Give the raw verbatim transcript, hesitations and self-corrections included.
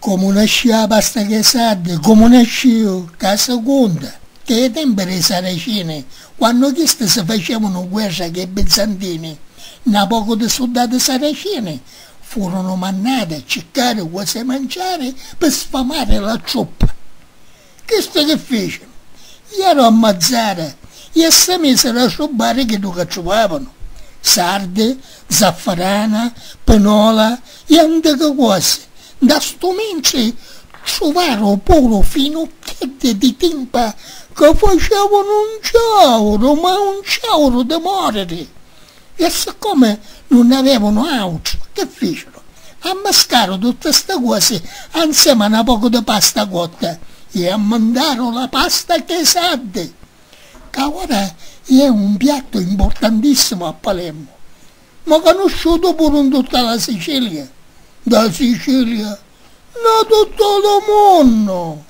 Comu nascìu a pasta ch'è saddi, comu nascìu ca si cunta ca i tempi dî Saracini, quannu chisti si facìavunu guerra câ Bizantini, na pocu di suldati saracini furunu mannati a circari cosi di manciari pi sfamari la truppa. Chisti chi fìcinu? Jeru a mazzara e si mìsiru a rubbari chiddu ca truvàvanu, sardi, zaffarana, pinola e antichi cosi. Nta stu mentri truvàru puru finuccheddi di timpa ca facìavunu un ciàuru, ma un ciàuru di mòriri! E siccomi nun avìavunu àutru, chi fìcinu? Ammiscàru tutti sti cosi ansèma a na pocu di pasta cotta e ammintaru la pasta câ saddi, ca ora è un piattu impurtantìssimu a Palermu, ma canusciutu puru 'n tutta la Sicilia. Nta Sicilia? Nta tuttu lu munnu!